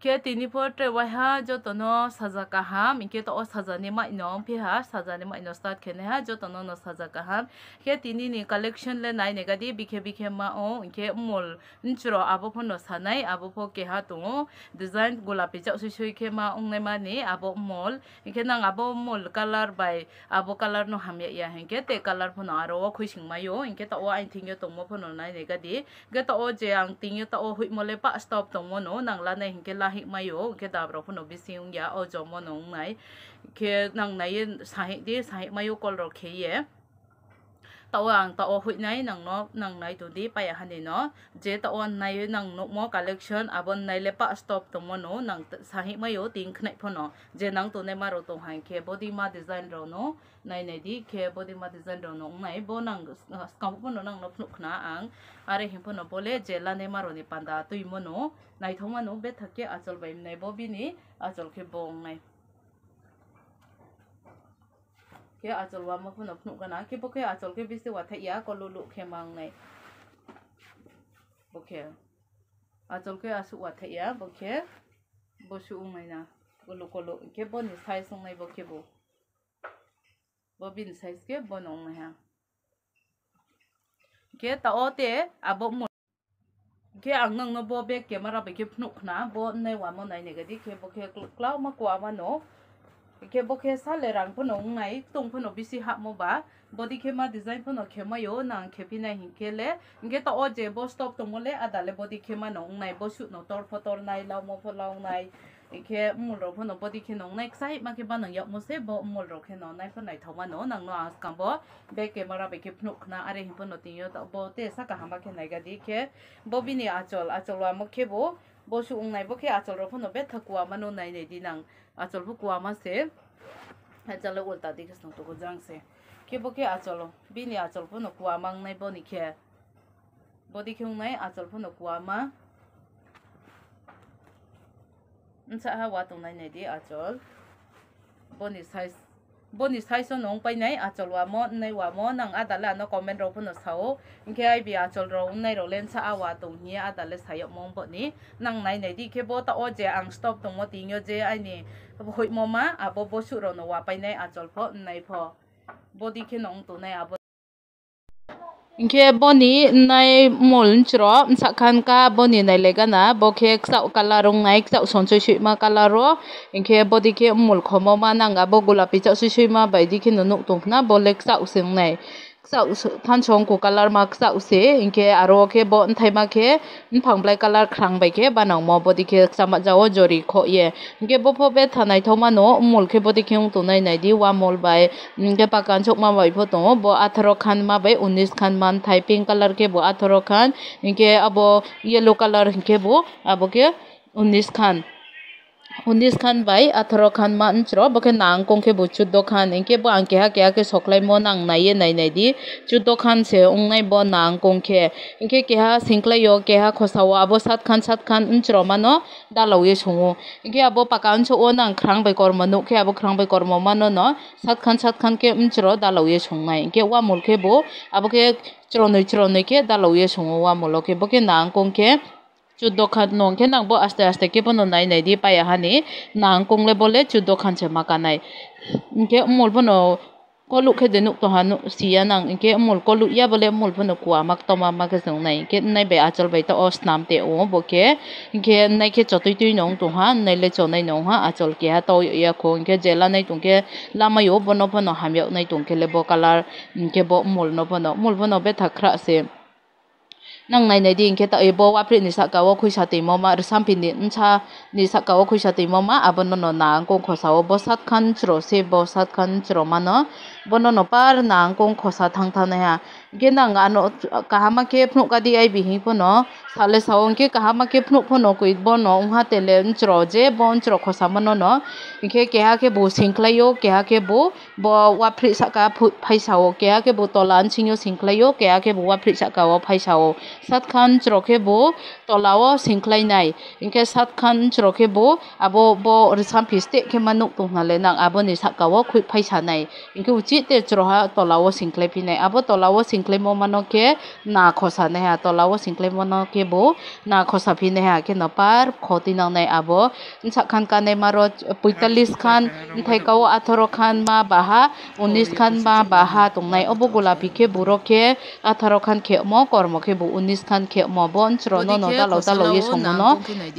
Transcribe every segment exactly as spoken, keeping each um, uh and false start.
Khe tini pore waiha jotono saja kaham, hinkhe to o sajani maino wngphi ha, sajani maino start khenai ha, jotono no saja kaham. Khe tini ni collection le nai nega di, bikhe bikhe ma o, hinkhe mol nchro abo phano sanai, abo pho keha tongo, design gulapi chak sui sui khe ma wngnai mani abo mol. Hinkhe nang abo mol color bai abo color no hamya ya hinkhe, te color phano aro o khuising mai o, hinkhe to o aini thing yo tongmo phano nai nega di. Hinkhe to o je ang tini to o huimo le pa stop tongmo no, nang lanai hinkhe lahik mai o, hinkhe dab rok phano bising wngya, o jomo no wngnai. Khe nang nai ye sahik di, sahik mai o call rok khe ye. To o ang to o huinai nang no, nang nai tong di paya hani no. Je to o nai nang nukmo collection, abo nai le pa stop tongmo no, nang t-, sahik mai o tin khnai phano. Je nang tongnai ma rok tong hai khe body ma design rok no. Nai nai di khe body ma design rok no wngnai, bo nang s-, skang phano nang no phunuk khna ang. Are him phano bo le je lanai ma rok ni panda twi mano, naithok mano, bethak khe achol bai wngnai, bo bini achol khe bo wngnai. Khe achol wama phano phunuk gana, khe bo khe achol khe bisi wathaih ya, kolulu khe ma wngnai. Bo khe achol khe asuk wathaih ya, bo khe bo su wngnai na, kolu kolu, khe boni size wngnai bo khe bo. Bo bini size khe bono wngnai ha. Khe ta o te abo mo-, khe ang nang no bo back camera bai khe phunuk khna, bo nai wamo nai nega di, khe bo khe kl-, klauma kuama no. Khe bo khe sale rang phano wngnai, tong phano bisi hapmo ba, body khe ma design phano khe mai o, nang khe phi nai hinkhe le, hinkhe ta o je bo stop tongmo le, ada le body khe ma no wngnai, bo suit no tor pho tor nai, laumo pho lau nai. Hinkhe mol rok phano body khe nongnai, kchai ma khe banang yakmo se bo mol rok khe no nai phano naithok mano, nang no ang swkang bo back camera bai khe phunuk khna, are him phano tini yo bo te saka hama khe nai ga di khe bo bini achol, achol wamo khe bo, bo su wngnai bo khe achol rok phano betha kuama no nai nai di nang, achol pho kuama se, achal ulta di khe song toko jang se, khe bo khe achol, bini achol phano kuama wngnai boni khe. Body khe wngnai achol phano kuama. Nsa ha wa tongnai nai di achol. Boni size, boni size no wng painai achol wamo, wngnai wamo, nang ada le ano comment rok phano sao. Hinkhe ai bi achol rok wngnai rok le nsa a wa tong hiya ada le sayok mo boni. Nang nai nai di khe bo ta o je ang stop tongmo tini yo je aini hoihmo ma abo bo suh rok no wa painai achol pho wngnai pho. Body khe no wng tongnai abo. Hinkhe boni nai mol nchro, msa khan ka boni nai legana, bo khe kchao colour wngnai, kchao sonsoi soima colour o. Hinkhe body khe mol khomo ma nang abo gulapi chao soi soima bai di khe no nuk tong khna, bo le kchao se wngnai. Kchao se, thansa wngkuk colour ma kchao se, hinkhe aro khe bo bthai ma khe, Buphang belai colour kwrang bai khe banangmo, body khe kwchama jao jori khoh ye. Hinkhe bo pho betha naithok mano, mol khe body khe wng tongnai nai di, wa mol bai, hinkhe paka ansukma bai pho tongo, bo atharo khan ma bai unis khan manthai, pink colour khe bo atharo khan, hinkhe abo yellow colour hinkhe bo abo khe unis khan. Unis khan bai atharo khan ma nchro, bo khe nangkong khe bo chuddo khan, hinkhe bo ang keha keha khe soklaimo nang nai ye nai nai di, chuddo khan se wngnai bo nangkong khe, hinkhe keha singklai o, keha khosa o, abo sat khan sat khan nchro mano dalao ye songo, hinkhe abo paka nchuk o nang khwrang bai kormo nuk khe abo khwrang bai kormo mano no sat khan sat khan khe nchro dalao ye songnai, hinkhe wa mol khe bo abo khe chwrwnwi chwrwnwi khe dalao ye songo wa molo khe, bo khe nangkong khe. Chuddo khan no, hinkhe nang bo aste aste khe bono nai nai di paya hani, nangkong le bo le chuddo khan se ma kanai. Hinkhe mol bono koluk khe de nuk tongha nuk siya nang, hinkhe mol koluk ya bo le mol bono kuama toma ma khe se wngnai, hinkhe nai bai achol bai to o snam te o bo khe, hinkhe nai khe chotwi twi no wng tongha, nai le chonai no wngha, achol keha to ya kho, hinkhe jela nai tong khe lama yo bono bono hamya nai tong khe le bo colour, hinkhe bo mol no bono, mol bono betha khra se. Nang nai nai di, hinkhe ta-, bo wapri ni saka o khuisa twi mo ma, rwsamphi ni nsa ni saka o khuisa twi mo ma, abono no nangkong khosa o bo sat khan chwro se, bo sat khan chwro mano, bono no par nangkong khosa thang thang nai ha. Hinkhe nang ano kaham ma khe phunuk ka di ai bihik phano sale sao, hinkhe kaham ma khe phunuk phano kwi bono wngha tele nchwro je bo nchwro khosa mano no, hinkhe keha khe bo singklai o, keha khe bo Bo waphrih saka phu-, phaisa o, keha khe bo tola nsing yo singkhlai o, keha khe bo waphrih saka o phaisa o. Satkhan chwrok khe bo tola o singkhlai nai. Hinkhe satkhan chwrok khe bo abo bo rwsamphi steh khe ma nuk tong khna le nang aboni saka o khwi phai sa nai. Hinkhe uchih te chwrok ha tola o singkhlai phi nai. Abo tola o singkhlaimo mano khe na khosa nai ha. Tola o singkhlaimo no khe bo na khosa phi nai ha. Khe no par kho twi nang nai abo sakhan kanai maro poitallis khan, bthai ka o atharo khan ma baha, unis khan ma baha tong nai. Obo golapi khe borok khe atharo khan khe omo kormo khe bo unis khan khe omo. Bo nchwrok no no dalo dalo ye songo no.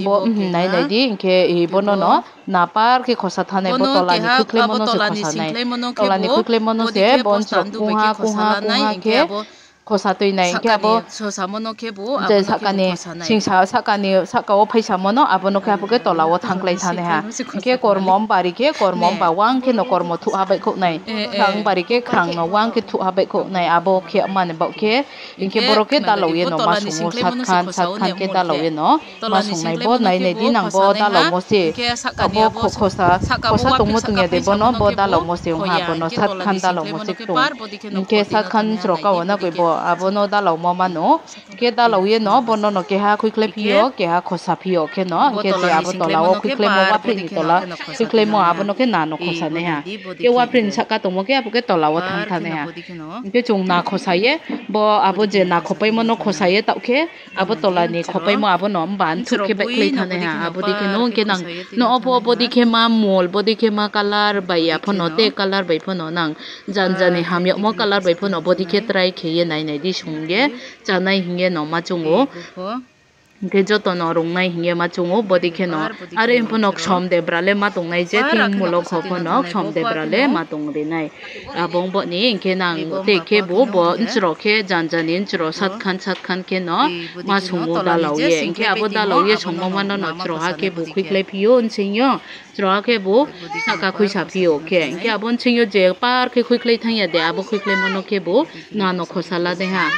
Bo, mhm, nai nai di, hinkhe, eh, bono no napar khe khosa thanai, bo tola ni khwkhlaimo no se khosa nai. Tola ni khwkhlaimo no se bo nchwrok kungha, kungha, kungha khe khosa twi nai. Hinkhe abo je sakani singsa, sakani saka o phaisa mono, abono khe abo khe tola o thangklai thanai ha. Hinkhe kormo bari khe kormo ba wang khe no kormo thuha bai khok nai. Khrang bari khe khrang no wang khe thuha bai khok nai. Abo khe mani bo khe Hinkhe borok khe dalo ye no ma songo, satkhan, satkhan khe dalo ye no ma songnai. Bo nai nai di nang bo dalo mo se. Bo kho-, khosa, khosa tongmo tongya de bono bo dalo mo se wngha, bono satkhan dalo mo se tong. Hinkhe satkhan chwrok ka o na koi bo abono dalo mo mano. Hinkhe dalo ye no bono no keha khwikhlai phio, keha khosa phio khe no. Hinkhe je abo tola o khwikhlaimo, wapri ni tola khwikhlaimo abono khe na no khosa nai ha. Khe wapri ni saka tongmo khe abo khe tola o thang thanai ha. Hinkhe chwng na khosa ye, bo abo je na khopaimo no khosa ye, tao khe abo tola ni khopaimo abo no mba nthuk khe bai khlai thanai ha. Abo dikhe no hinkhe nang no obo, obo dikhe ma mol, bo dikhe ma colour bai ya phano, te colour bai phano nang jan jani hamyakmo colour bai phano bo dikhe try khe ye nai nai di song ye chanai hinkhe no ma chwngo. Hinkhe joto no rwngnai hinkhe ma chwngo, bodi kheno. Aro hinkhe no ksom debra le ma tongnai je, thing mulok kho phano ksom debra le ma tong rinai. Abo wng boni hinkhe nang tei khe bo, bo nchwrok khe jan jani nchwrok satkhan satkhan kheno ma songo dalao ye. Hinkhe abo dalao ye songma mano no chwrok ha khe bo khwikhlai phio nsingyo, chwrok ha khe bo saka khwisa phio khe. Hinkhe abo nsingyo je par khe khwikhlai thangya de, abo khwikhlai mano khe bo nano khosa la de ha.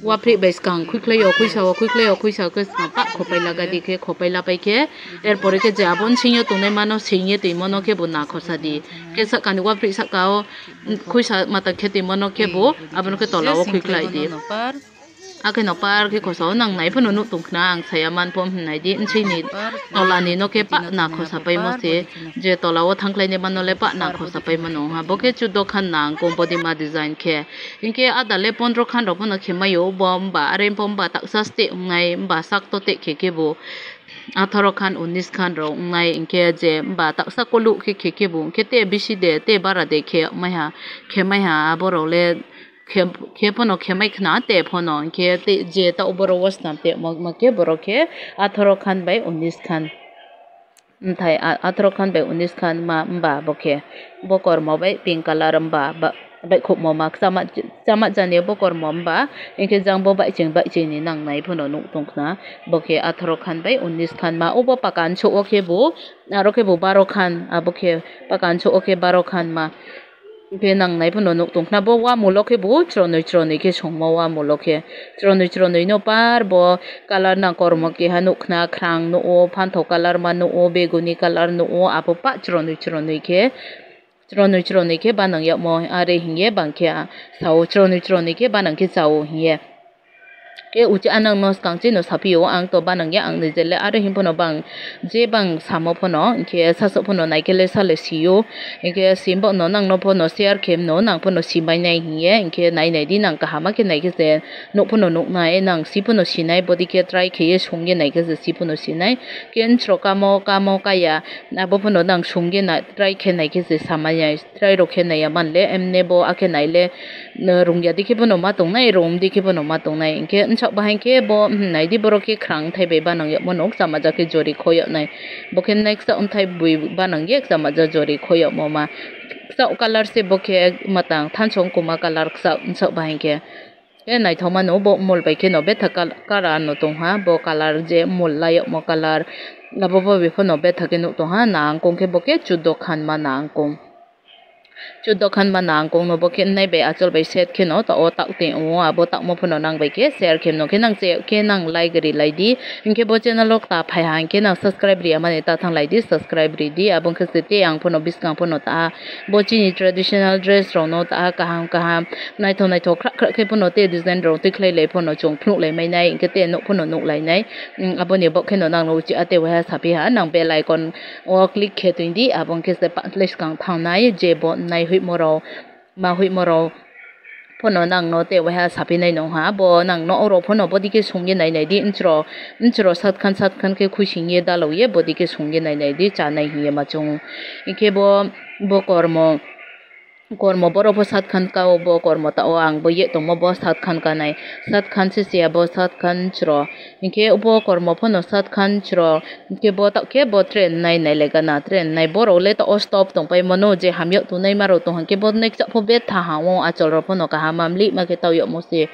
Wapri bai swkang khwikhlai o khwisa o, khwikhlai o khwisa o khe swkang pak khopai laga di khe, khopai lapai khe, er pore khe je abo nsingyo tongnai mano singye twi mano khe bo na khosa di. Khe sakani wapri saka o khwisa mata khe twi mano khe bo abono khe tola o khwikhlai di. Akhe no par khe khosa o nang nai phano nuk tong khna, ang saya man pho hwn nai di, nsingni tola ni no khe pak na khosa pai mo se, je tola o thangkhlai ni mano le pak na khosa pai mano ha, bo khe chuddo khan nang kong body ma design khe. Hinkhe ada le pondro khan rok phano khe maio, bo wngba are pho wngba taksa steh wngnai, wngba sak to teh khe khe bo atharo khan, unis khan rok wngnai. Hinkhe je wngba taksa koluh khe khe khe bo hinkhe te bisi de, te bara de khe maiha, khe maiha abo rok le khe, khe phano khe mai khna te phano hinkhe te je ta obo rok o swnam te mo, mo khe borok khe atharo khan bai unis khan. Mthai a-, atharo khan bai unis khan ma, wngba bo khe bo kormo bai pink colour wngba, ba-, bai khukmo ma chama, chama jani bo kormo wngba, hinkhe jang bo baiching, baiching ni nang nai phano nuk tong khna, bo khe atharo khan bai unis khan ma. Obo pakan so o khe bo, aro khe bo baro khan, abo khe pakan so o khe baro khan ma. Hinkhe nang nai phano nuk tong khna, bo wamulo khe bo chwrwnwi chwrwnwi khe songmo, wamulo khe chwrwnwi chwrwnwi no par bo colour nang kormo keha nuk khna, khrang nuk o, phanthok colour ma nuk o, beguni colour nuk o, abo pak chwrwnwi chwrwnwi khe, chwrwnwi chwrwnwi khe banang yakmo, are hinkhe bang khe sao, chwrwnwi chwrwnwi khe banang khe chao hinkhe. Khe uchi anang no swkang chino saphi o, ang to banang ya, ang ni je le aro hin phano bang je bang samo phano, hinkhe saso phano nai khe le sa le si o, hinkhe sim bo no nang no phano share khe mano, nang phano si mai nai hinkhe, hinkhe nai nai di nang kaham ma khe nai khe se nuk phano nuk nai, nang si phano si nai, bodi khe try khe ye song ye nai khe se si phano si nai, khe nchwrok kamo, kamo kaya, abo phano nang song ye na try khe nai khe se sa mai nai. Try rok khe naiya man le, emne bo akhe nai le, rungya di khe bono ma tongnai, rom di khe bono ma tongnai. Hinkhe nsak bahai khe bo, hmm, nai di borok khe khrang thai bai banang yakmo no, chama ja khe jori kho yaknai. Bo khe next ta wngthai bui banang ye chama ja jori kho yakmo ma. Kchak colour se bo khe matang thansa wng koma colour kchak nsak bahai khe. Khe naithok mano bo mol bai kheno bethak kal-, kara no tongha, bo colour je mol layakmo colour, abo bo biphano bethak khe nuk tongha, nangkong khe bo khe chuddo khanma nangkong. Chuddo khan ma nang kong no bo khe nai bai achol bai set khe no ta o tak te o abo takmo phano nang bai khe share khe no khe nang che khe nang like ri lai di. Hinkhe bo channel o ta phai ha hinkhe nang subscribe ri amani ta thang lai di, subscribe ri di. Abo khe se te ang phano biskang phano ta bo chini traditional dress rok no ta kaham kaham naithok naithok khrak khrak khe phano te design rok twi khlai lai phano chwng phunuk lai mai nai hinkhe te nuk phano nuk lai nai. Aboni bo khe no nang no uchi ate waiha sapi ha nang bell icon o click khe twi di, abo hwnkhe se patle swkang thangnai je bo nai huimo rok, ma huimo rok phano nang no te waiha sapinai nong ha, bo nang no oro phano bodi khe songye nai nai di, nchro nchro sat khan sat khan khe khuising ye dalok ye bodi khe songye nai nai di, cha nai hiye ma chong. Hinkhe bo bo kormo kormo borok bo sat khan ka o, bo kormo ta o ang bo ye tongmo bo sat khan ka nai, sat khan se se abo sat khan chwro. Hinkhe bo kormo phano sat khan chwro, hinkhe bo ta khe bo train nai nai le gana, train nai borok le ta o stop tong pai mano je hamya tongnai ma rok tong hinkhe bo nekcha pho betha ha o, achol rok phano kaham ma mlik ma khe ta o yamo se.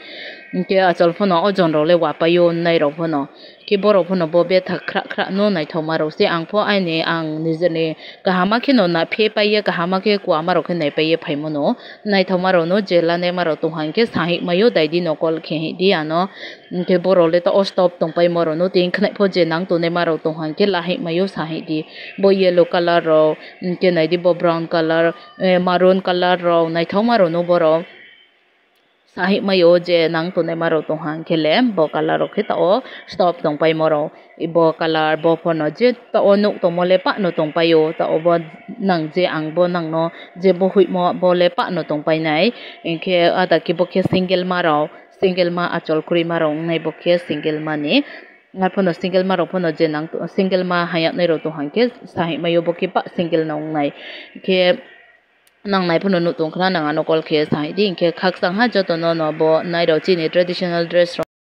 Hinkhe achol phano o jon rok le wa pai o nai rok phano. Khe borok phano bo betha khra khra no naithokma rok se, ang pho aini ang nijeni kahama khe no na phe pai ya, kahama khe kwama rok khe nai pai ya phaimano. Naithokma rok no je lanaima rok tong hang khe sahik maio daidi no call khe hik di ano. Hinkhe borok le ta o stop tong pai mo rok no tini khwnai pho je nang tongnai ma rok tong hang khe lahik maio sahik di. Bo yellow colour rok, hinkhe nai di bo brown colour, eh, maroon colour rok naithokma rok no borok. Sahik maio je nang tongnai ma rok tong hang khe le bo colour rok khe ta o stop tong pai mo rok. Bo colour bo phano je ta o nuk tongmo le pah no tong pai o, ta o bo nang je ang bo nang no je bo huimo bo le pah no tong pai nai. Hinkhe ada khe bo khe single ma rok, single ma achol kwrwi ma rok wngnai bo khe single ma ni. Ar phano single ma rok phano je nang single ma hayaknai rok tong hang khe sahik maio bo khe pah single no wngnai. Hinkhe nang nai phano nuk tong khna nang ano call khe sahik di, hinkhe khakchang ha joto no no bo nai rok chini traditional dress rok.